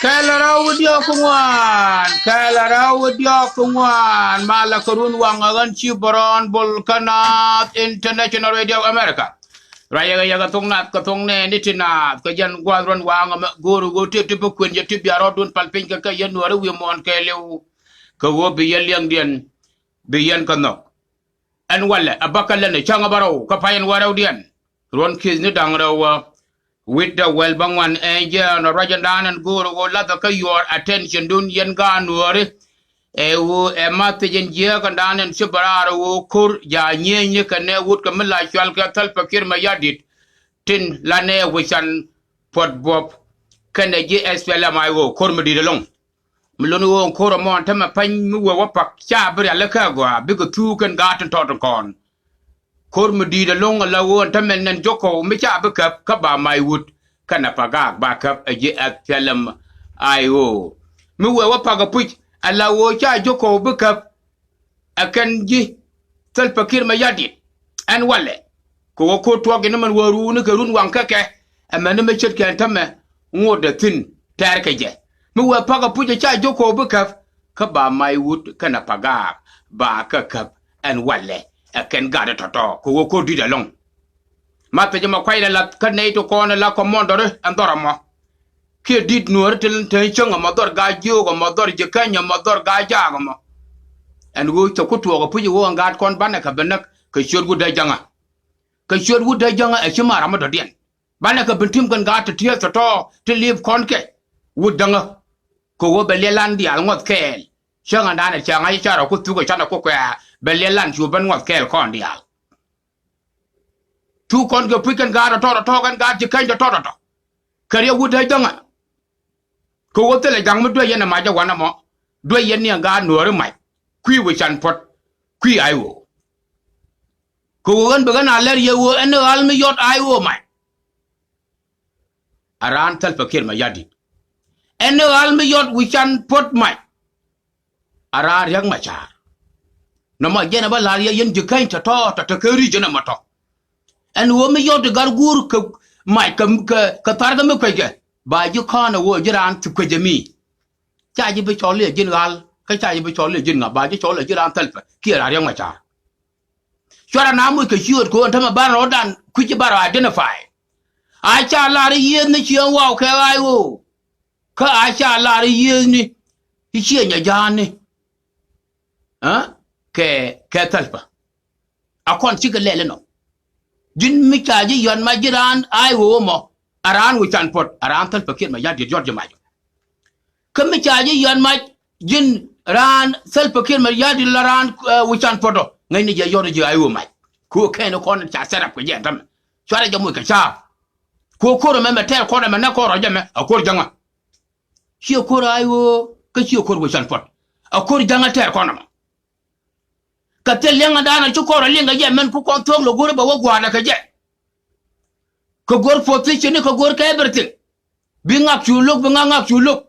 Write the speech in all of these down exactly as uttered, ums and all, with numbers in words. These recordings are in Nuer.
Kɛl rɛw wi̱c diɔ̱k kɛ ŋuan, kɛl rɛw wi̱c diɔ̱k kɛ ŋuan. Malɛ kɛ run waŋ ɛ ɣän ci bärɔn bol kä Naath International Radio America. Ruac yɛ kɛ yɛ kɛ thok Naath kɛ thok nɛɛni ti Naath kɛ jɛn gua̱a̱th ruɔ̱n waŋ ɛmɛ go̱o̱r ɣöö tëë ti bi kuën yɛ ti bia rɔɔdun pal piny kɛ kɛ yɛn Nuääri wi̱i̱ muɔ̱ɔ̱n kɛɛliw. Kɛ ɣöö bi yɛn liɛŋdiɛn bi yɛn kɛ nhɔk. Ɛn walɛ ɛ bäkɛ lɛn ɛ cäŋ ɛ bä rɛw kä pay ɛn wä rɛwdiɛn. Ruɔ̱n ki̱thni da̱ŋ rɛw wä wi̱cdɛ wäl bä ŋuan ɛ jɛɛn ɔ ruacändan ɛn go̱o̱r ɣöö lathɛ kä your attention dun yɛn gaat Nuääri. Ɛ ɣöö ɛ math thiec ɛn jiääkändan ɛn ci bä raar ɣöö ko̱r ja̱ nyieenyni kɛnɛ wut kɛ mi la cual kɛ Salva Kiir Mayardit tin la nɛɛ wi̱can puɔt buɔp kɛnɛ ji̱ S P L M I O ko̱r mi di̱i̱t ɛlɔ̱ŋ. Mi lon ɣöö ko̱r ɛmɔ ɛn tämɛ pany mi wee wä pak ca bi rial ikä gɔaa bikɛ thuk kɛn gaat tin tɔt in kɔn. Ko̱r mi di̱i̱t ɛlɔ̱ŋ ala ɣöö ɛn tämɛ nɛn Jokow mi ca bi käp kä ba may wut kɛnɛ pagaak ba käp ɛ ji̱ S P L M I O. Mi wee wä pak ɛ puc ala ɣöö ca Jokow bi käp ɛ kɛn ji̱ Salva Kiir Mayardit ɛn walɛ. Kɛ ɣöö ko̱r tuɔɔk in mɛn wä ruuni kɛ run waŋ kä kɛ ɛmɛni mi ce̱tkɛ ɛn tämɛ ŋotdɛ thi̱n tɛ̈r kɛ jɛ. Mi wee pak ɛ puc ɛ ca Jokow bi käp kä ba may wut kɛnɛ pagaak ba kä käp ɛn walɛ ɛ kɛn gatdɛ tɔ̱tɔ̱ kɛ ɣöö ko̱r di̱t ɛlɔ̱ŋ. Ma pecä ma kuaynɛ lath kä nɛy ti kɔn ɛ la kɔmɔndɔri ɛn dhɔr ɛmɔ. Kiɛ di̱t Nuääri ti te cäŋ ɛmɔ dhɔr gaa jiök ɛmɔ dhɔr ji̱ käny ɛmɔ dhɔr gaa jaak ɛmɔ. Ɛn ɣöö cɛ ku tuɔɔk ɛ puc ɛ ɣöö ɛn gaat kɔn banɛ kɛ bi näk kɛ ciöt wut dee jäŋä. Kɛ ciöt wut dee jäŋä ɛ ci ma ram mi dɔ̱diɛn. Banɛ kɛ bi tim kɛn gaat ti tiɛth tɔ̱tɔ̱ ti li̱i̱p kɔn kɛ wut däŋä. Kɛ ɣöö bɛ liɛlan diaal ŋuɔth kɛɛl. Cäŋ ɛn daanɛ cäŋ a ci carɛ ku thuk ɛ canɛ ku kuɛ̈ɛ̈ bɛ liɛlan cu ben ŋuɔth kɛɛl kɔn diaal. Thuk kɔn kɛ puc kɛn gaat tɔ̱tɔ̱ tɔ̱tɔ̱ kɛn gaat ji̱ käny tɔ̱tɔ̱ tɔ̱tɔ̱. Kɛ riɛk wut dee jäŋä. Kɛ ɣöö thilɛ ja̱ŋ mi duec yɛn ɛ mac ɛ wanɛ mɔ. Duec yɛn ni ɛn gaat Nuääri mac. Kui̱ wi̱can puɔ̱t. Kui̱ I O. Kɛ ɣöö ɣän bi ɣän a lɛr yɛ ɣöö ɛn ni ɣa̱l mi yɔt I O mac. A raan Salva Kiir Mayardit. Ɛn ni ɣa̱l mi yɔt wi̱can puɔ̱t mac. A raan Riɛk Macar. Nɔmɔ jɛn ɛ bä la̱r yɛ yɛn ji̱ käny tɔ̱tɔ̱ tɔ̱tɔ̱ kɛ ri̱c ɛn ɛmɔ tɔ̱. Ɛn ɣöö mi yɔt ti gat guur kɛ mac kɛ, kɛ, kɛ tharkɛ mi kueckɛ. Ba ji̱ kɔn ɛ ɣöö ji̱ raan ti kuec ɛ mi. Ca ji̱ bi cɔl i̱ ɛ ji̱n ɣa̱l, kä ca ji̱ bi cɔl i̱ ɛ ji̱n ŋa, ba ji̱ cɔl i̱ ɛ ji̱ raan Salva Kiir a Riɛk Macar. Cuarɛ na muc kɛ ciööt kɛ ɣöö ɛn tämɛ ban rɔɔdan kui̱ci ban rɔ identify. A ca lar i̱ yiëëthni ciëŋ waw kɛ ɣaac ɣöö. Kä a ca lar i̱ yiëëthni i̱ ciëŋ ɛ ja̱a̱ni. Ɛ? Kɛ, kɛ Salva. A kɔn cikɛ lɛl inɔ. Ji̱n mi ca ji̱ yɔ̱t mac ji̱ raan I O mɔ. A raan wi̱can puɔ̱t. A raan Salva Kiir Mayardit yɔ̱t ji̱ mac. Kä mi ca ji̱ yɔ̱t mac ji̱n raan Salva Kiir Mayardit la raan, eh, wi̱can puɔ̱t ɔ. Ŋäcni jɛ yɔ̱t ji̱ I O mac. Ku kɛn kɔn ca set up kɛ jɛ ɛn tämɛ. Cuarɛ jɛ moc kɛ ca̱a̱p. Ku ko̱r ɛmɛ mɛ tɛɛr kɔn ɛmɛ nɛ kɔn rɔ jɛ mɛ. A ko̱r jäŋä. Ciɛ ko̱r I O kä ciɛ ko̱r wi̱can puɔ̱t. A ko̱r jäŋä tɛɛr kɔn ɛmɛ. Kɛ thil liɛŋädan a ci kɔn rɔ liŋ kɛ jɛ mɛn ku kɔn thuɔ̱k lɔ go̱r bɛ wä gua̱a̱dɛ kɛ jɛ. Kɛ go̱r position ni kɛ go̱r kɛ everything. Bi ŋak cu lo̱k, bi ŋak ŋak cu lo̱k.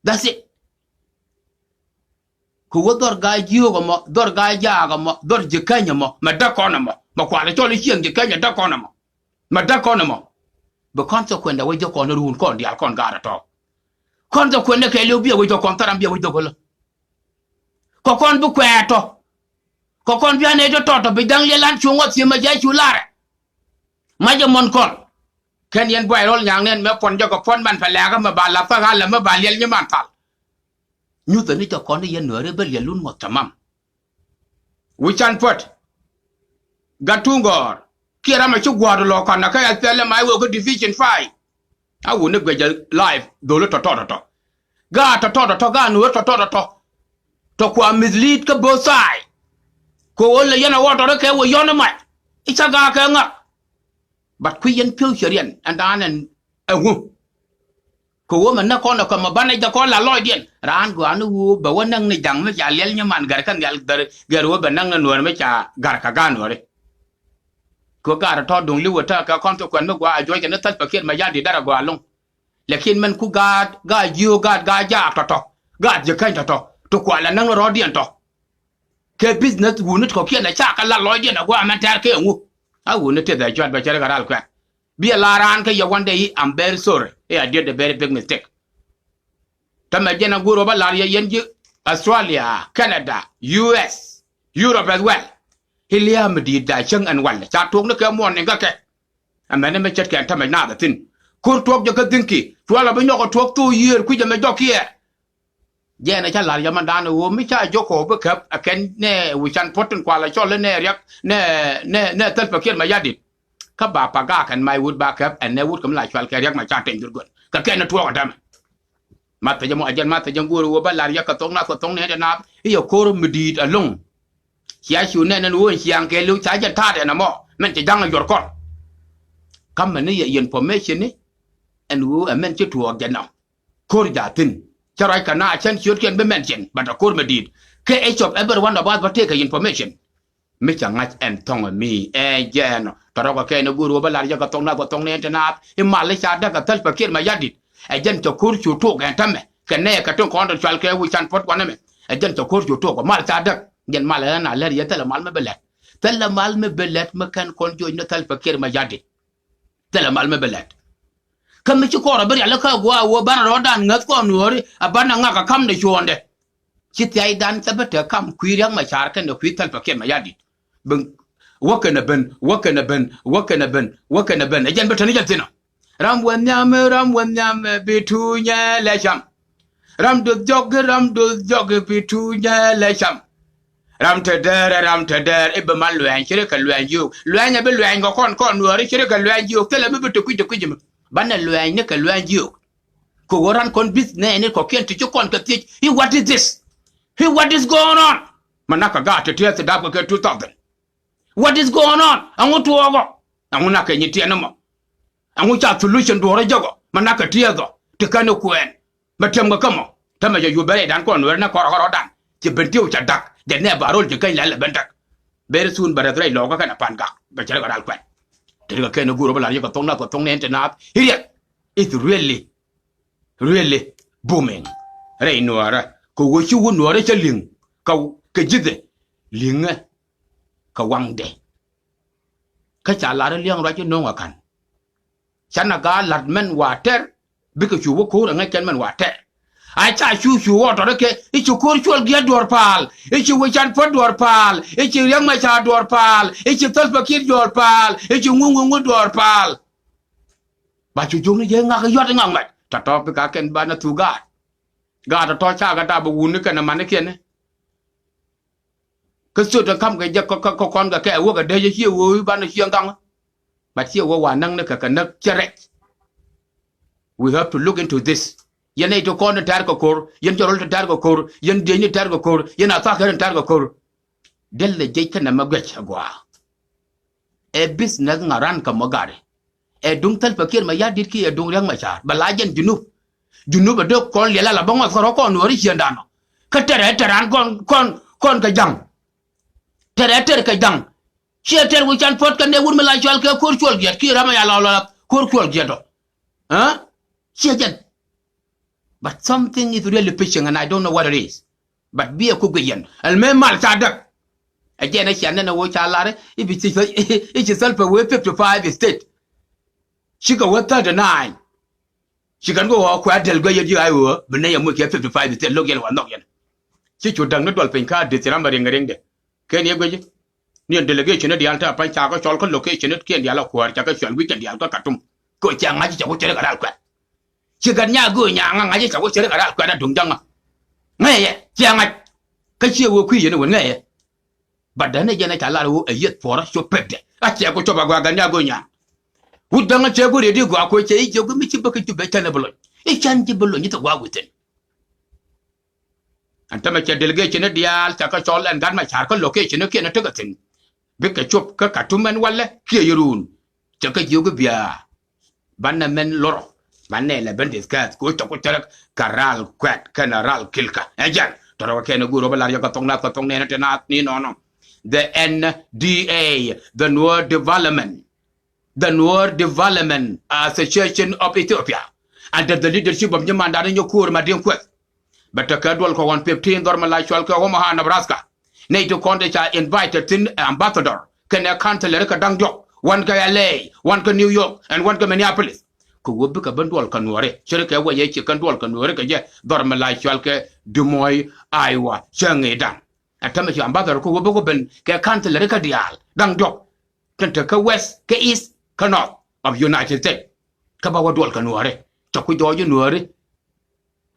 That's it. Kɛ wä dhɔr ga̱a̱c jiöök ɛmɔ, dhɔr ga̱a̱c jaak ɛmɔ, dhɔr ji̱ käny ɛmɔ, mɛ däk kɔn ɛmɔ, mɛ kualɛ cɔl i̱ cieŋ ji̱ käny ɛ däk kɔn ɛmɔ. Mɛ däk kɔn ɛmɔ. Bi consequence dɛ wec jɛ kɔn ruun kɔn diaal kɔn gaat ɛ tɔ̱. Consequence dɛ kɛɛliw biɛ wec jɛ kɔn tharam biɛ wec dhok ɣälä. Kɛ kɔn bi kuɛɛt tɔ̱. Kɛ kɔn bi anɛy tɔ̱ tɔ̱ tɔ̱ bi ja̱ŋ liɛl an cu ŋuɔth thi̱em mɛ jɛ cu larɛ. Mac ɛmɔn kɔn. Kɛn yɛn buay rɔl nyaŋ nɛn mɛ puɔn jɛ kɛ puɔn man pɛ lɛɛkä mɛ ba lath kä ɣalɛ mɛ ba liɛl nyi man thal. Nyuthɛ ni cɛ kɔn i̱ yɛn Nuääri bä liɛl lun ŋuɔth tamam. Wi̱can puɔ̱t. Gat tuŋ gɔ̱ɔ̱r kiɛ ram a ci gua̱a̱r lɔ kɔn na kä S P L M I O kä division five. A wuni guic jɛ live dholi tɔ̱tɔ̱ tɔ̱tɔ̱. Gaat tɔ̱tɔ̱ tɔ̱tɔ̱ gaat Nuäär tɔ̱tɔ̱ tɔ̱tɔ̱. Tɔ kua mislead kä both side. Kɛ ɣöö lɛ yɛn a wä tɔ̱rä kɛ wä yɔ̱n i̱ mac i̱ ca gaak kɛ ŋak. But kui̱ yɛn pi̱w cɛ riɛn ɛn da̱a̱n ɛn ɛŋu. Kɛ ɣöö mɛ näk kɔn ɛ kɛ mɛ banɛ jɛ kɔn la lɔcdiɛn raan gɔaa ni ɣöö bɛ wä näk ni ja̱ŋ mi ca liɛl nyiman gɛr kä nhial gɛr ɣöö bɛ näk ni Nuäär mi ca ga̱r kɛ ga̱r Nuääri. Ku gaat tɔ̱tɔ̱ duŋ li̱w ɛ tekɛ consequence mi gɔaa a juɔc kɛn ni Salva Kiir Mayardit derɛ gɔaa ɛlɔ̱ŋ. Lakin mɛn ku gaat, gaat jiök, gaat, gaat jaak tɔ̱tɔ̱, gaat ji̱ käny tɔ̱tɔ̱ ti kualɛ näŋ ni rɔ̱ɔ̱diɛn tɔ̱. Kɛ business wuni kɔ̱kiɛn ɛ cakɛ la lɔcdiɛn ɛ gɔaa mɛn tɛ̈r kɛ ɛŋu? A wuni teth ɛ cuat bɛ cɛ ri kɛ ral kuɛn. Biɛ la raan kä yɛ one day i̱, I'm very sorry. I̱, I did a very big mistake. Tämɛ jɛn a go̱o̱r ɣöö bä la̱r yɛ yɛn ji̱ Australia, Canada, U S, Europe as well. I̱ lia̱a̱ mi di̱i̱t da cäŋ ɛn walɛ ca tuɔɔk ni kɛ muɔ̱ɔ̱n ni kä kɛ. Ɛmɛn ni mi ce̱tkɛ ɛn tämɛ naath ɛ thi̱n. Ko̱r tuɔɔk jɛ kä dhi̱ŋki cuɔl ɛ bi nyɔk ɛ tuɔɔk thok yiëër kui̱c ɛmɛ jɔk kiɛɛr. Jɛn ɛ ca la̱r yɛ mandan ɛ ɣöö mi ca jɔk kɔ bi käp ɛ kɛn nɛ wi̱can puɔ̱t tin kualɛ cɔl i̱ nɛ riɛk nɛ, nɛ, nɛ Salva Kiir Mayardit. Kä ba pa gaak ɛn may wut ba käp ɛn nɛ wut kɛ mi la cual kɛ riɛk ma ca teny dhurgön kɛ kɛn ɛ tuɔɔk ɛ tämɛ. Mathɛ jɛ mɔ a jɛn mathɛ jɛ go̱o̱r ɣöö bä la̱r yɛ kɛ thok nath kɛ thok nɛn te naath i̱ yɛ ko̱r mi di̱i̱t ɛlɔ̱ŋ. Cia cu nɛn ɛn ɣöö ɛn ciaŋ kɛ li̱w ca jɛn ta̱a̱t ɛn ɛmɔ mɛn ci ja̱ŋ ɛ yuɔr kɔn. Kä mɛn ni yɛ information ni ɛn ɣöö ɛ mɛn ci tuɔɔk jɛ nɔ. Ko̱r ja̱ thi̱n cä ruac kɛ na cän ciötkiɛn bi mɛn cin but ɛ ko̱r mi di̱i̱t. Kɛ each of every one of us bä tëëkɛ information. Mi ca ŋa̱c ɛn thɔŋ ɛ mi ɛ jɛɛn ɔ tɔ̱ rɔ̱kɛ kɛn ɛ go̱o̱r ɣöö bä la̱r yɛ kɛ thɔŋ nath kɛ thɔŋ nɛn te naath i̱ mal i̱ ca däk kɛ Salva Kiir Mayardit. Ɛ jɛn cɛ ko̱r cu tok ɛn tämɛ kɛ nɛɛkɛ tin kɔn tin cual kɛ wi̱can puɔ̱t wanɛ mɛ. Ɛ jɛn cɛ ko̱r cu tok ɔ mal ca däk. Jɛn mal ɛ na lɛr yɛ thilɛ mal mi bi lɛt. Thilɛ mal mi bi lɛt mi kɛn kɔn joc ni Salva Kiir Mayardit. Thilɛ mal mi bi lɛt. Kä mi ci kɔr ɛ bi rialikä gua̱a̱ wä banɛ rɔɔdan ŋäth kɔn nuɔ̱ɔ̱ri a banɛ ŋak a ka̱m ni cuɔ̱ɔ̱ndɛ. Ci thiaydan thɛ bi te kam kui̱ Riɛk Macar kɛnɛ kui̱ Salva Kiir Mayardit. Bi wä kɛnɛ ben, wä kɛnɛ ben, wä kɛnɛ ben, wä kɛnɛ ben. Ɛ jɛn bi te ni jɛn thi̱n ɔ. Ram wä nhiam, ram wä nhiam, bi tuunyɛ lɛ cam. Ram duth jɔk, ram duth jɔk, bi tuunyɛ lɛ cam. Ram te dɛɛr, ram te dɛɛr, i̱ bi mal luɛɛny, ci ri kɛ luɛɛny yio̱o̱k. Luɛɛny ɛ bi luɛɛny kɛ kɔn, kɔn nuääri, ci ri kɛ luɛɛny yio̱o̱k. Thilɛ mi bi te kui̱c, te kui̱c mi. Banɛ luɛɛny ni kɛ luɛɛny yio̱o̱k. Kɛ ɣöö ran kɔn business ni kɔkiɛn ti ci kɔn kɛ thiec i̱ what is this? I̱ what is going on? Ma nak kɛ gaat ti tiɛth ti dap kɛ kɛ two thousand. What is going on? Ɛŋu tuɔɔk ɔ? Ɛŋu nak kɛ nyi tiɛn ɛmɔ? Ɛŋu ca solution duɔ̱ɔ̱r ɛ jek ɔ? Ma nak kɛ tiɛth ɔ ti kɛn i̱ kuɛɛn. Bɛ tiɛm kɛ kä mɔ. Tämɛ jɛ yup bɛ rɛydan kɔn nuɛɛr nɛ kɔrɔ kɔrɔdan. Ci ben tiw ca dak jɛ nɛ ba rol ci keny lɛl ɛ ben dak. Very soon bɛ rɛth rɛy lɔɔkä kɛnɛ pan gak bɛ cɛ rɛ kɛ ral kuɛn. Te ri kɛ kɛn i̱ go̱o̱r ɔ bä la̱r yɛ kɛ thoŋ nath kɛ thoŋ nɛɛn te naath i̱ riɛk. It's really, really booming. Rɛy nuɔɔrä kɛ ɣöö ci wut nuɔɔrä cä li̱ŋ kɛ, kɛ ji̱thɛ li̱ŋɛ kɛ waŋdɛ. Kä ca lar i̱ liɛŋ ruac i̱ no̱o̱ŋ ɛ ka̱n. Canɛ gaa la̱t mɛn wa tɛr bikɛ cu wä ko̱o̱r ɛ ŋäc kɛn mɛn wa tɛr. A ca cu cu wä tɔ̱rä kɛ i̱ ci ko̱o̱r cuɔl giɛt duɔ̱ɔ̱r pa̱a̱l i̱ ci wä can puɔ̱t duɔ̱ɔ̱r pa̱a̱l i̱ ci Riɛk Macar duɔ̱ɔ̱r pa̱a̱l i̱ ci Salva Kiir duɔ̱ɔ̱r pa̱a̱l i̱ ci ŋuŋ ŋuŋ duɔ̱ɔ̱r pa̱a̱l. Ba cu juɔ̱kni jɛ ŋak i̱ yuɔt i̱ ŋak mac tɔ̱tɔ̱ bikɛ kɛn banɛ thuk gaat. Gaat tɔ̱tɔ̱ cakɛ dap i̱ wuni kɛnɛ manikiɛn i̱ kä thöt in ka̱m kɛ jɛ kä, kä, kä kɔn kɛ kɛ wä kɛ dee jɛ ciɛ wee wi̱i̱ banɛ ciɛ gaŋ. But ciɛ wee wa näk ni kɛ kɛ näk cɛ rɛc. We have to look into this. Yɛn nɛy ti kɔn in tɛ̈r kɛ ko̱r, yɛn jɔrɔl ti tɛ̈r kɛ ko̱r, yɛn diecni tɛ̈r kɛ ko̱r, yɛn athakɛr in tɛ̈r kɛ ko̱r. Dɛl lɛ jec kä nɛmɛ guɛc ɛ gɔaa. Ɛ business ŋa ran kä mɔ gari. Ɛ duŋ Salva Kiir Mayardit kiɛ ɛ duŋ Riɛk Macar bɛ la jɛn Junub. Junub ɛ dee kɔn liɛl ala bä ŋɔth kɔn rɔ kɔn nuɔɔri ciëndan ɔ. Kä tɛrɛ tɛran kɔn kɔn kɔn kɛ jaŋ. Tɛrɛ tɛr kɛ jaŋ. Ciɛ tɛr wi̱can puɔ̱t kɛ nɛ wut mi la cual kɛ ko̱r cuɔl giɛt kiɛ ram ɛ ya lɔl lɔl ko̱r cuɔl giɛt ɔ. Ɛ ciɛ jɛn. But something is really fishing and I don't know what it is. But bi ɛ ku guic yɛn ɛl mëë mal ca däk. Ɛ jɛn ɛ cian nɛn ɛ wee ca lar i̱ bi ci, i̱ ci Salva wee fifty five state. Cikɛ wee thirty nine. Ci kɛn kɛ ɣɔɔ kuɛ dɛl guic yɛn ji̱ ay ɣöö bi nɛy ɛ muc kɛ fifty five state lo̱k yɛn wa nhɔk yɛn. Ci cu däk ni duɔl piny ka di̱th ci ram bɛ riŋ riŋdɛ. Kɛn yɛ guic i̱ ni ɛn delegation ni diaal te a pa̱ny ca kɛ cɔl kä location ni kiɛn diaal a kuäär ca kɛ cɔl wi̱c kɛn diaal kä Khartoum. Kɛ cɛ ŋa̱c i̱ cɛ ku cɛ ri kɛ ral kuɛth. Ci gat nya gööny nyaŋä ŋa̱c i̱ cɛ ku cɛ ri kɛ ral kuɛth a duŋ jaŋä. Ŋäcɛ yɛ ciɛ ŋa̱c. Kä ciɛ wee kui̱ yɛn i̱ wän ŋäcɛ yɛ. But däni jɛn ɛ ca lar ɣöö ɛ yieth puɔrä cop pekdɛ a ciɛ ku cop a gɔaa gat nya gööny nyaŋ. Wut däŋä cɛ ku riet i̱ gɔaa kuɛ cɛ i̱ jiök i̱ mi ci bäkɛ cop ɛ cɛn i̱ bi lony i̱ cɛn ji̱ bi lony i̱ thɛ gɔaa within. Ɛn tämɛ cɛ delegation ni diaal ca kɛ cɔl ɛn gat Macar kä location ni kiɛn tekɛ thi̱n. Bikɛ cop kä Khartoum ɛn walɛ kiɛ yɛ run. Cɛ kɛ jiök i̱ bia. Banɛ mɛn lorɔ banɛ lɛ ben discuss kɛ ɣöö cɛ ku cɛ rɛ kɛ ral kuɛt kɛnɛ ral kilkä. Ɛ jɛn tɔrɔ kɛ kɛn i̱ go̱o̱r ɣöö bä lar yɛ kɛ thok nath kɛ thok nɛɛni ti naath ni nɔnɔ. The N D A, the Nuer Development, the Nuer Development Association of Ethiopia, under the leadership of nyimandan Nyukuur Madiŋ Kueth. Bɛ tekɛ duɔl kɛ ɣɔn fifteen dhɔr mi la cɔal kɛ Omaha, Nebraska. Nɛy ti kɔn ti ca invited thi̱n, ambassador kɛnɛ councilor kɛ da̱ŋ diɔ̱k, one kä L A, one kä New York, and one kä Minneapolis. Kɛ ɣöö bikɛ ben duɔl kɛ Nuääri, ce̱tkɛ wä yɛ ci kɛn duɔl kɛ Nuääri kɛ jɛ dhɔr mi la cɔal kɛ Des Moines, Iowa, cäŋ i̱ da̱ŋ. Ɛ tämɛ ci ambassador kɛ ɣöö bikɛ ben kɛ councilor kä diaal da̱ŋ diɔ̱k, tin te kä West, kä East, kä North of United States. Kä ba wä duɔl kɛ Nuääri, cɛ ku jɔɔc i̱ Nuääri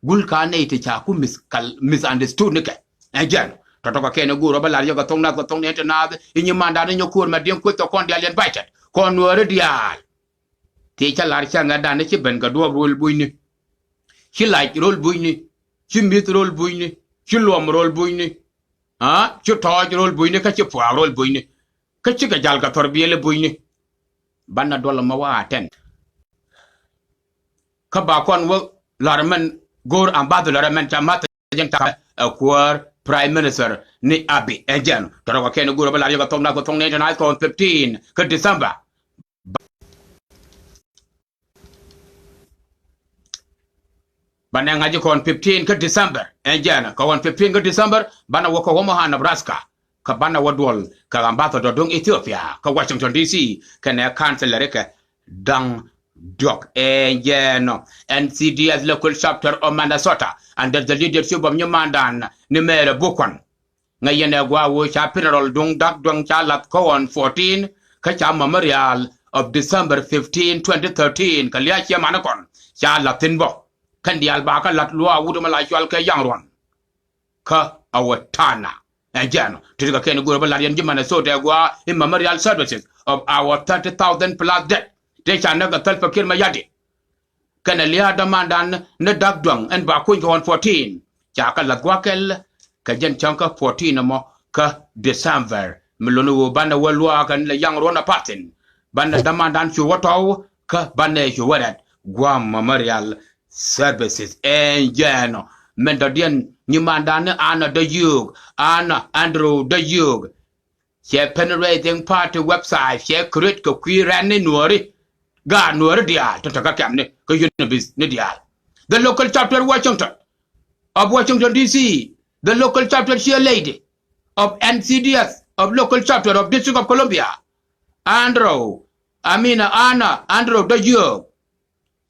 gul ka nɛy ti ca ku mis-, kal-, misunderstood ni kɛ. Ɛn jɛn tɔ̱tɔ̱ kɛ kɛn i̱ go̱o̱r ɔ bä lar yɛ kɛ thoŋ nath kɛ thoŋ ni ti naath i̱ nyimandan Nyukuur Madiŋ Kueth kɛ kɔn diaal invited kɔn Nuääri diaal. Ti cä lar cäŋ ɛ dan i̱ ci ben kɛ duɔ̱ɔ̱p ro̱l bunyni, ci lac ro̱l bunyni, ci mi̱th ro̱l bunyni, ci luɔm ro̱l bunyni, ci tɔɔc ro̱l bunyni, kä ci puaak ro̱l bunyni, kä cikɛ jal kɛ thɔr biɛli bunyni. Banɛ duɔl ɛmɔ wä attend. Kä ba kɔn wä lar mɛn go̱o̱r ambassador mɛn ca math jɛn ca ɛ kuäär Prime Minister ni Abiy. Ɛn jɛn tɔ̱tɔ̱ kɛ kɛn i̱ go̱o̱r ɔ bä lar yɛ kɛ thoŋ nath kɛ thoŋ ni ti naath kɔn fifteen kä December. Banɛ ŋa̱c kɔn fifteen kä December. Ɛn jɛn kɛ ɣɔn fifteen kä December banɛ wä kɛ Omaha, Nebraska. Kä banɛ wä duɔl kɛ ambassador duŋ Ethiopia kä Washington D C kɛnɛ councilor kɛ da̱ŋ diɔ̱k. Ɛn jɛn ɔ N C D S local chapter of Minnesota under the leadership of nyimandan ni Mary Bukuan. Ŋäc yɛn ɛ gua̱a̱ ɣöö ca funeral duŋ Dak Duäŋ ca lath kä ɣɔn fourteen, kä ca memorial of December fifteen, twenty thirteen, kɛ lia̱a̱ ciɛ manikɔn ca lath thi̱n bä. Kɛn diaal ba kä lath luaak wut ɛmɛ la cɔal kɛ Yaŋ Ruɔn kä Owatana. Ɛn jɛn ɔ ti̱ti̱ kɛ kɛn i̱ go̱o̱r ɔ bä la̱r yɛn ji̱ Minnesota ɛ gua̱a̱ i̱ memorial services of our thirty thousand plus dead tëë ca näk ɛ Salva Kiir Mayardit kɛnɛ lia̱a̱ dämandan ni Dak Duäŋ ɛn ba kuny kɛ ɣɔn fourteen. Ca kɛ lath gua̱a̱th kɛl kɛ jɛn cäŋ kä fourteen ɛmɔ kä December, mi luni ɣöö banɛ wä luaak ɛn lɛ Yaŋ Ruɔn a path thi̱n. Banɛ dämandan cu wä tɔ̱w kä banɛ cu wä rɛt gua̱a̱th memorial services. Ɛn jɛn ɔ min dɔ̱diɛn nyimandan ni Anna Däyio̱o̱k, Anna Andrew Däyio̱o̱k. Cɛ Fundraising Party website cɛ create kɛ kui̱ rɛn ni Nuääri. Gaat Nuääri diaal tin te kä kɛmni kä Unibis ni diaal. The local chapter Washington, of Washington D C, the local chapter chair lady of N C D S of local chapter of District of Columbia, Andrew, I mean, Anna Andrew Däyio̱o̱k.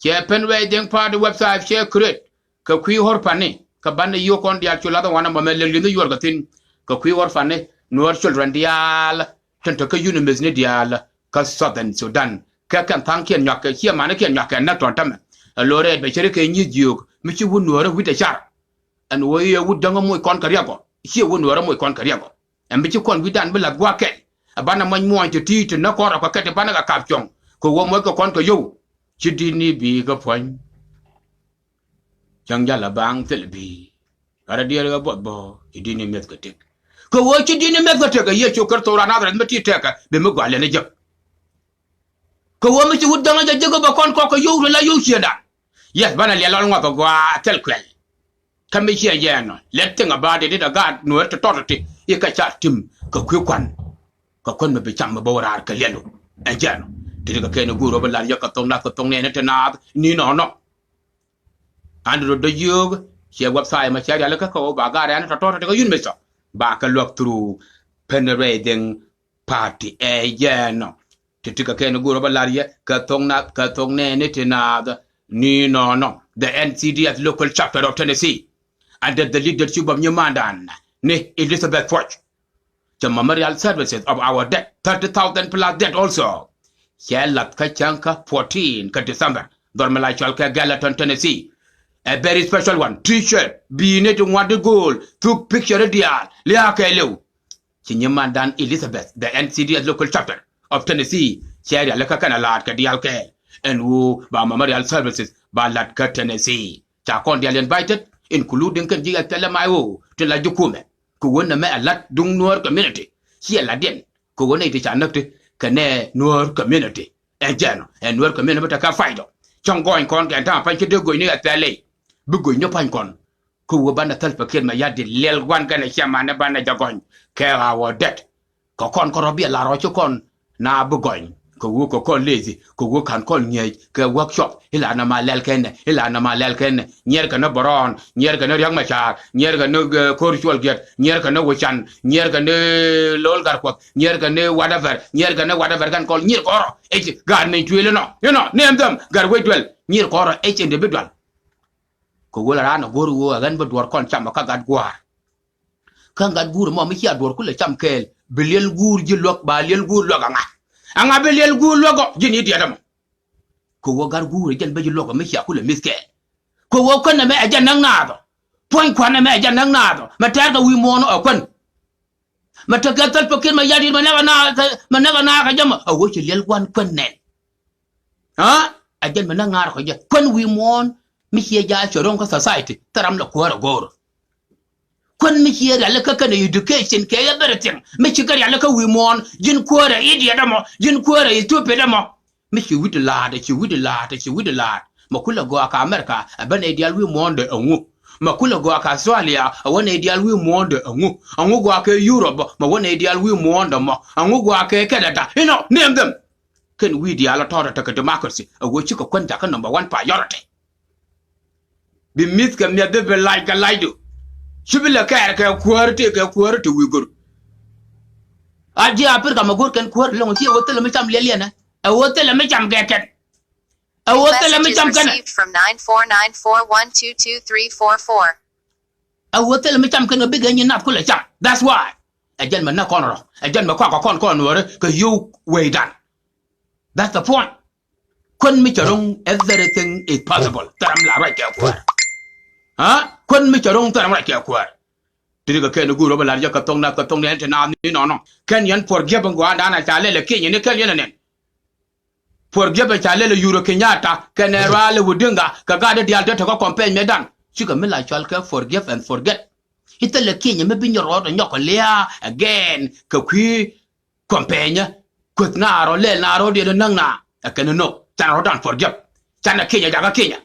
Cɛ Fundraising Party website cɛ create kɛ kui̱ orphan ni, kɛ banɛ yio̱o̱k kɔn diaal cu lath ɛ wanɛ mɔmɛ lek li̱nh i̱ yuɔr kɛ thi̱n. Kɛ kui̱ orphan ni Nuäär children diaal tin te kä Unibis ni diaal kä Southern Sudan. Kɛ kɛn tha̱a̱ŋkiɛn nyuak kɛ ciɛ manikiɛn nyuak kɛ näk tɔ̱n tämɛ. Ɛ lo̱rɛ bɛ cɛ ri kɛ nyieth jiök mi ci wut Nuäärä wi̱cdɛ car. Ɛn ɣöö i̱ ɛ wut däŋä moc kɔn kɛ riɛk ɔ, ciɛ wut Nuäärä moc kɔn kɛ riɛk ɔ. Ɛn bi ci kɔn wi̱cdan bi lath gua̱a̱th kɛl. Ɛ banɛ muɔ̱ny muɔ̱ny ti ti̱i̱ ti näk kɔn rɔ kɛ kɛt ti banɛ kɛ kap cuɔ̱ŋ. Kɛ ɣöö muɔ̱ckɛ kɔn kɛ yio̱w. Ci di̱t ni bi̱i̱ kä puɔ̱ny. Cäŋ jalä baŋ thil bi̱i̱. Ɣärä diɛɛr ɣä buɔth bä ci di̱t ni mi̱eth kɛ tëk. Kɛ ɣöö ci di̱t ni mi̱eth kɛ tëk ɛ Yecu Kritho raan Nadharɛth mi ti tëkä bi mi gɔaa liɛl ni jek. Kɛ ɣöö mi ci wut däŋä jɛ jek ɛ bɛ kɔn kɔk kɛ yio̱w ri la yio̱w ciëndan. Yɛth banɛ liɛl lɔl ŋɔth ɛ gɔaa thil kuɛl. Kä mi ciɛ jɛ ɛnɔ, let's think about it, it a gaat Nuäär ti tɔt ti i̱ kɛ ca tim kɛ kui̱ kuan. Kɛ kuan mi bi cam mi bä wä raar kɛ liɛlu. Ɛn jɛ ɛnɔ ti ti kɛ kɛn i̱ guur ɔ bi lar yɛ kɛ thok nath kɛ thok nɛɛni ti naath ni nɔnɔ. Andrew Däyio̱o̱k, ciɛ website mɛ cɛ rialikä kɛ ɣöö ba gaat ɛn tɔt tɔt ti kɛ yun mi thɔ ba kɛ luäk through Fundraising Party. Ɛ jɛ ɛnɔ ti ti kɛ kɛn i̱ guur ɔ bi lar yɛ kɛ thok nath kɛ thok nɛɛni ti naath ni nɔnɔ. The N C D S local chapter of Tennessee under the leadership of nyimandan ni Elizabeth Puɔc. Cɛ memorial services of our dead, thirty thousand plus dead also. Cɛ lath kä cäŋ kä fourteen kä December, dhɔr mi la cɔal kɛ Gallatin, Tennessee. A very special one, T-shirt, bi̱i̱ni ti ŋuan di go̱o̱l, thuk picture diaal, lia̱a̱ kɛɛliw. Ci nyimandan Elizabeth, the N C D S local chapter of Tennessee, cɛ rialikä kɛnɛ laat kɛ diaal kɛɛl. Ɛn ɣöö ba memorial services ba la̱t kä Tennessee. Ca kɔn diaal invited, including kɛn ji̱ S P L M I O ti la ji̱ kumɛ. Kɛ ɣöö nɛmɛ ɛ la̱t duŋ Nuäär community. Ciɛ la̱tdiɛn kɛ ɣöö nɛy ti ca näk ti kɛ nɛ Nuäär community. Ɛn jɛn ɔ ɛ Nuäär community mi te kɛ fight ɔ. Cäŋ gɔny kɔn kɛ ɛn ta̱a̱ pa̱ny ci dee go̱ny ni S P L A. Bi go̱ny ni pa̱ny kɔn. Kɛ ɣöö banɛ Salva Kiir Mayardit liɛl gua̱n kɛnɛ ciɛ manɛ banɛ jɛ gɔny kɛ ɣaw ɔ dɛt. Kɛ kɔn kärɔ̱ biɛ lar ɔ ci kɔn na bi gɔny. Kɛ ɣöö kɛ kɔn lezi, kɛ ɣöö ka̱n kɔn ŋi̱eec kɛ workshop. Ila nɛmɛ a lɛl kɛn nɛ, ila nɛmɛ a lɛl kɛn nɛ. Nyiɛr kɛ ni Bärɔn, nyiɛr kɛ ni Riäk Macar, nyiɛr kɛ ni, eh, Ko̱r Cuɔl Giɛt, nyiɛr kɛ ni Wican, nyiɛr kɛ ni Lo̱l Gatkuɔth, nyiɛr kɛ ni whatever, nyiɛr kɛ ni whatever kɛn kɔl nyiɛr kɔrɔ. Ɛ ci gaat ni cuël inɔ, inɔ, name them, gat wec duel, nyiɛr kɔrɔ each individual. Kɛ ɣöö la raan a go̱r ɣöö ɛ ɣän bi duɔ̱ɔ̱r kɔn cam kä gat gua̱a̱r. Kä gat guur ɛmɔ mi cia duɔ̱ɔ̱r kulɛ cam kɛɛl bi liɛl guur ji̱ luäk ba liɛl guur luäk aŋa. Aŋa bi liɛl guur luäk ɔ ji̱n i̱ diɛt ɛmɔ. Kɛ ɣöö gat guur ɛ jɛn bä ji̱ luäk ɔ mi cia kulɛ mi̱th kɛɛl. Kɛ ɣöö kuän ɛmɛ ɛ jɛn näk naath ɔ. Puɔ̱ny kuän ɛmɛ ɛ jɛn näk naath ɔ mɛ tɛ̈r kɛ wi̱i̱ muɔ̱ɔ̱n ɔ ɛ kuän. Mɛ tekɛ Salva Kiir Mayardit mɛ näk ɛ naath kɛ, mɛ näk ɛ naath kɛ jɛ mɔ ɛ ɣöö ci liɛl gua̱n kuän nɛn. Aa ɛ jɛn mi näk ŋa̱a̱r kɔ jɛ kuän wi̱i̱ muɔ̱ɔ̱n mi ciɛ ja̱a̱c cɛ ro̱ŋ kä society thil ram lɛ kuäär ɛ go̱o̱r. Kuän mi ciɛ rialikä kɛnɛ education kɛ everything mi ci kɛ rialikä wi̱i̱ muɔ̱ɔ̱n ji̱n kuäär ɛ idiot ɛmɔ ji̱n kuäär ɛ stupid ɛmɔ. Mi ci wi̱cdɛ la̱a̱t ɛ ci wi̱cdɛ la̱a̱t ɛ ci wi̱cdɛ la̱a̱t mɛ kulɛ gɔaa kä America ɛ bä nɛy diaal wi̱i̱ muɔ̱ɔ̱ndɛ ɛŋu. Mɛ kulɛ gɔaa kä Australia ɛ wä nɛy diaal wi̱i̱ muɔ̱ɔ̱ndɛ ɛŋu. Ɛŋu gɔaa kɛ Europe mɛ wä nɛy diaal wi̱i̱ muɔ̱ɔ̱ndɛ mɔ ɛŋu gɔaa kɛ Canada inɔ name them. Kɛn wi̱i̱ diaal ɔ tɔ̱tɔ̱ tekɛ democracy ɛ ɣöö cikɛ kuän jakä number one priority. Bi mi̱th kɛ mi̱eth bi bi lac kɛ lacdu. Ci bi lɛ kɛɛr kɛ kuäär ti kɛ kuäär ti wi̱i̱ go̱r. A ji̱ Africa mɛ go̱r kɛn kuäär lɔŋ ci ɛ ɣöö thilɛ mi cam liɛl yɛn ɛ ɛ ɣöö thilɛ mi cam kɛ kɛn. Ɛ ɣöö thilɛ mi cam kɛn ɛ. Ɛ ɣöö thilɛ mi cam kɛn kɛ bikɛ nyin nath kulɛ cam. That's why. Ɛ jɛn mɛ näk kɔn rɔ ɛ jɛn mɛ kɔakɔ kɔn kɔn nuɔ̱ɔ̱ri kɛ yio̱w wecdan. That's the point. Kuän mi cɛ ro̱ŋ everything is possible. Thil ram la ruac kɛ kuäär. Ha? Kuän mi cɛ ro̱ŋ thil ram ruac kɛ kuäär. Ti ri kɛ kɛn i̱ guur rɔ bä lar jɛ kɛ thok nath kɛ thok ni ɛn ti naath ni nɔnɔ. Kɛn yɛn forgive in gua̱a̱n da̱a̱n a ca lɛl ɛ kiɛny ni kɛn yɛn ɛ nɛn. Forgive in ca lɛl ɛ Uhuru Kenyatta kɛnɛ Raila Odinga kɛ gaat di diaal te te kä campaign mëë da̱ŋ. Cikɛ mi la cɔal kɛ forgive and forget. I̱ thilɛ kiɛny mi bi nyɔk rɔɔd ɛ nyɔk kɛ lia̱a̱ again kɛ kui̱ Kuɔm pɛɛnyä kueth naar ɔ lɛl naar ɔ diɛn näk naar ɛ kɛn nok. Canɛ rɔ̱dan forgive. Canɛ kinyɛ jakä kinyɛ.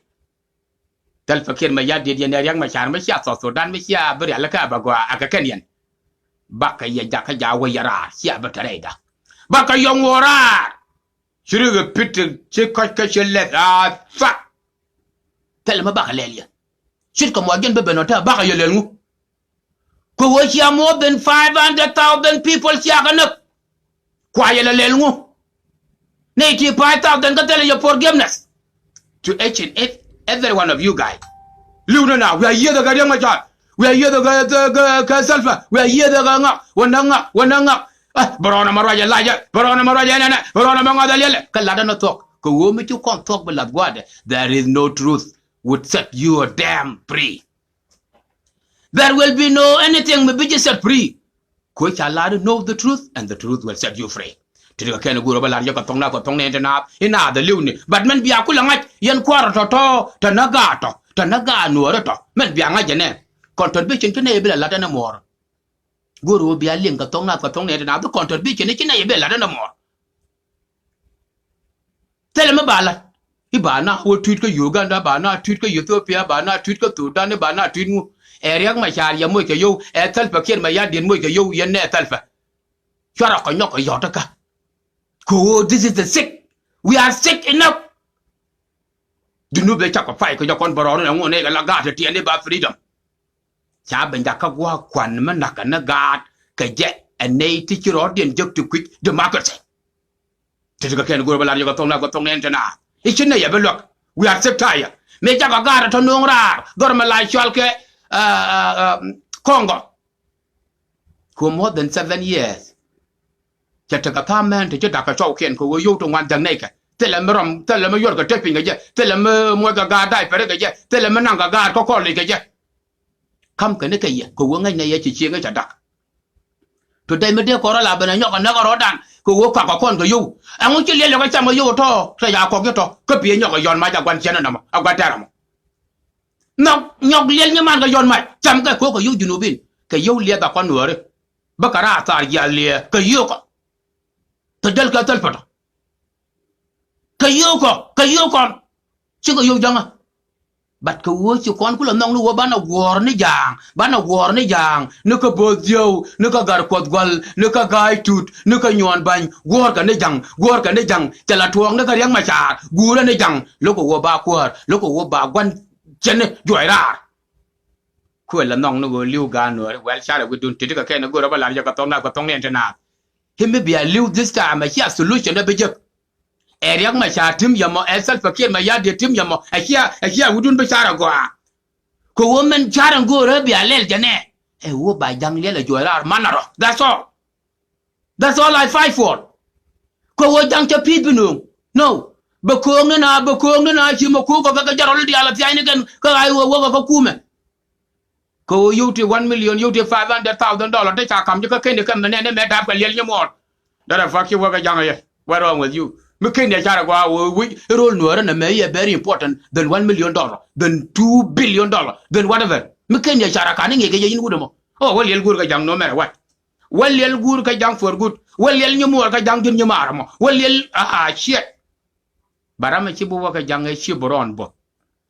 Thil pɛ kiɛn mɛ ya diet yɛn ɛ riak mɛ car mɛ cia South Sudan mɛ cia bi rial kä ɛ bɛ gɔaa ɛ kɛ kɛn yɛn. Bakɛ yɛ jakä jakä wä yɛ raar cia bi tɛ rɛyda. Bakɛ yɔŋ wä raar. Ci rik ɛ pit ci kɔc kä ci lɛth a thak. Thilɛ mi bakɛ lɛl yɛ. Ce̱tkɛ mɔ jiɛn bi ben ɔ te bakɛ yɛ lɛl ŋu. Kɛ ɣöö cia more than five hundred thousand people cia kɛ näk. Kua yɛ lɛ lɛl ŋu. Nɛy ti five thousand kä thilɛ yɛ forgiveness. To each and ev-, every one of you guys. Li̱w ni na wiaa yiëëth ɛ kɛ Riek Machar. Wiaa yiëëth ɛ kɛ, kɛ, kɛ, kɛ Salva. Wiaa yiëëth ɛ kɛ ŋak wä näk ŋak wä näk ŋak. Bɛ rɔɔnɛ mɛ ruacɛ lacɛ bɛ rɔɔnɛ mɛ ruacɛ ɛnɛnɛ bɛ rɔɔnɛ mɛ ŋɔth ɛ liɛlɛ kɛ latdä ni thuɔ̱k kɛ ɣöö mi ci kɔn thuɔ̱k bi lath gua̱a̱dɛ. There is no truth would set you damn free. There will be no anything mi bi ji̱ set free. Kuo ca lar i̱ know the truth and the truth will set you free. Ti ri kɛ kɛn i̱ guur ɔ bä lar jɛ kɛ thɔŋna kɛ thɔŋna in te naath i̱ naath ɛ li̱w ni. But mɛn bia kulɛ ŋa̱c yɛn kua̱r tɔ̱tɔ̱ tɛ näk gaat tɔ tɛ näk gaat nuɔɔri tɔ mɛn bia ŋa̱c jɛ nɛ. Contribution ti nɛ yɛ bi lɛ lat ɛn ɛ muɔɔr. Go̱o̱r ɣöö bia liŋ kɛ thok nath kɛ thok nɛy ti naath bi contribution i̱ ci nɛy i̱ bi lat ɛn ɛmɔ. Thilɛ mi ba lat i̱ ba na wä tui̱t kä Uganda ba na tui̱t kä Ethiopia ba na tui̱t kä Thudan i̱ ba na tui̱t ŋu. Ɛ Riɛk Macar yɛ moc kɛ yio̱w ɛ Thalpa Kiir Mayardit moc kɛ yio̱w yɛn nɛ Thalpa. Cuarɛ kɔ nyɔk kɛ yɔt ikä. Kɛ ɣöö this is the sick. We are sick enough. Junub ëë cakɔ pay kɛ jɔkɔn bɛ rɔɔdun ɛŋu nɛy kɛ la gaat ti tiɛɛni ba freedom. Ca ben jakä gua̱a̱k kuan mi nakä ni gaat kɛ jɛ ɛ nɛy ti ci rɔɔdiɛn jek ti kui̱c democracy. Ti ti kɛ kɛn go̱o̱r bɛ lar jɛ kɛ thok na kɛ thok nɛn ti na i̱ ci nɛy ɛ bi luäk. We are sick tired. Mëë cakɔ gaat ɛ tɔ no̱o̱ŋ raar dhɔr mɛ la cɔal kɛ Congo. Kɛ more than seven years. Cɛ tekɛ tha̱a̱ŋ mɛn ti ci da̱k kɛ cɔwkiɛn kɛ ɣöö yio̱w ti ŋuan dhäk nɛy kɛ thilɛ mi rɔm thilɛ mi yuɔr kɛ te piny kɛ jɛ thilɛ mi muɔc kɛ gaat da̱a̱c pɛri kɛ jɛ thilɛ mi naŋ kɛ gaat kä kɔl lic kɛ jɛ. Ka̱m kɛ ni kɛ yɛ kɛ ɣöö ŋäc nɛy yɛ ci cieŋ i̱ cɛ da̱k. Today mi dee kɔn rɔ la ben ɛ nyɔk ɛ näk ɛ rɔ̱dan kɛ ɣöö kɔak kɛ kɔn kɛ yio̱w. Ɛŋu ci liɛl yɔk ɛ cam kɛ yio̱w ɛ tɔ̱ tɛ ca kɔk ji̱ tɔ̱ kä pi̱i̱ nyɔk ɛ yɔn mac a gua̱n ciɛn ɛnɔmɔ a gua̱n tɛ̈r ɛmɔ. Nhɔk nyɔk liɛl nyiman kɛ yɔn mac cam kɛ ko̱o̱k kɛ yio̱w Junubin kɛ yio̱w liɛth a kɔn nuääri. Bä kɛ raar thaar jiath liɛɛ kɛ yio̱w kɔ. Tɔ jäl kɛ thäl pɔtɔ kɛ yio̱w kɔ kɛ yio̱w kɔn. Cikɛ yio̱w jäŋä. But kɛ ɣöö ci kɔn kulɛ nhɔk ni ɣöö banɛ guɔ̱ɔ̱r ni ja̱a̱ŋ, banɛ guɔ̱ɔ̱r ni ja̱a̱ŋ, ni kä bo̱o̱th jiöw, ni kä gar kuɔth gua̱l, ni kä ga̱a̱c tut, ni kä nyuɔ̱ɔ̱n ba̱ny, guɔ̱ɔ̱rkɛ ni ja̱ŋ, guɔ̱ɔ̱rkɛ ni ja̱ŋ, cɛ la tuɔɔk ni kä Riɛk Macar, guurɛ ni ja̱ŋ, lo̱kɛ ɣöö ba kuäär, lo̱kɛ ɣöö ba gua̱n cɛn ni juɔc raar. Kuël la nhɔk ni ɣöö li̱w gaat Nuääri, well, carɛ wi̱cdun, ti̱ti̱ kɛ kɛn ni go̱o̱rä bä la̱r jɛ kɛ thɔŋ naath, kɛ thɔŋ ni ɛn te naath. Hi̱m mi bia li̱w this time, a cia solution ɛ bi jek. Ɛ Riɛk Macar ti̱m yɛ mɔ, ɛ Salva Kiir Mayardit ti̱m yɛ mɔ, ɛ cia, ɛ cia wi̱cdun bi carɛ gɔaa. Kɛ ɣöö mɛn carɛ go̱o̱rä bia lɛl jɛ nɛ. Ɛ ɣöö ba ja̱ŋ liɛl ɛ juɔc raar manɛ rɔ. That's all. That's all I fight for. Kɛ ɣöö ja̱ŋ cä pi̱i̱th bi nööŋ. No. Bɛ kööŋ ni na, bɛ kööŋ ni na, ci mɛ kööŋ kɛ kɛ jɛ rɔl diaal a thia̱a̱cni kɛn, kä ɣa̱c ɣöö wäkɛ kä kumɛ. Kɛ ɣöö yio̱w ti one million, yio̱w ti five hundred thousand dollar, ti ca ka̱m ji̱ kä ken di kɛm mɛ nɛn ni mɛ dap kɛ liɛl nyi muɔɔr. Derɛ fuck, ci wäkɛ ja̱ŋ yɛ. What wrong with you? Mi ken di a carɛ gɔaa ɣöö wi̱c ro̱l Nuäärä nɛ mɛ i̱ ɛ very important than one million dollar, than two billion dollar, than whatever. Mi ken di a carɛ ka̱n i̱ ŋi̱i̱c kɛ yɛ yin wut ɛmɔ. Oh, wä liɛl guur kɛ ja̱ŋ no matter what. Wä liɛl guur kä ja̱ŋ for good. Wä liɛl nyi muɔɔr kä ja̱ŋ ji̱n nyi maarä mɔ. Wä liɛl, ah, shit. Ba ram ɛ ci bi wä kä ja̱ŋ ɛ ci bi rɔɔn bo̱th.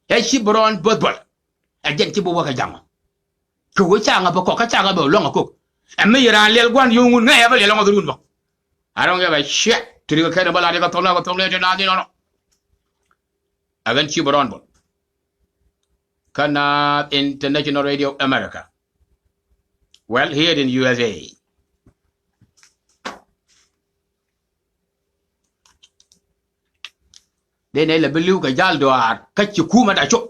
Ɛ ci bi rɔɔn bo̱th bɔl. Ɛ jɛn ci bi wä kä ja̱ŋ ɔ. Kɛ wä ca̱ŋ ɛ bɛ kɔk kä ca̱ŋ ɛ bɛ lɔŋ ɛ kok. Ɛ mi yi raan liɛl gua̱n yo̱o̱ŋun ŋäc ɛ bä liɛl ɔŋɔ dhurun bä. I don't give a shit. Ti ri kɛ kɛn ɛ bä la di kä thok na kɛ thok ni ti na di nɔnɔ. Ɛ ɣän ci bi rɔɔn bo̱th. Kä Naath International Radio America. Well, here in U S A. Dee nɛ lɛ bi li̱w kɛ jal dɔaar kä ci kumɛ da cop.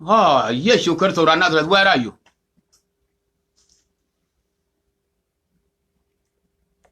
Oh, Yecu Kritho ran Nazareth, where are you?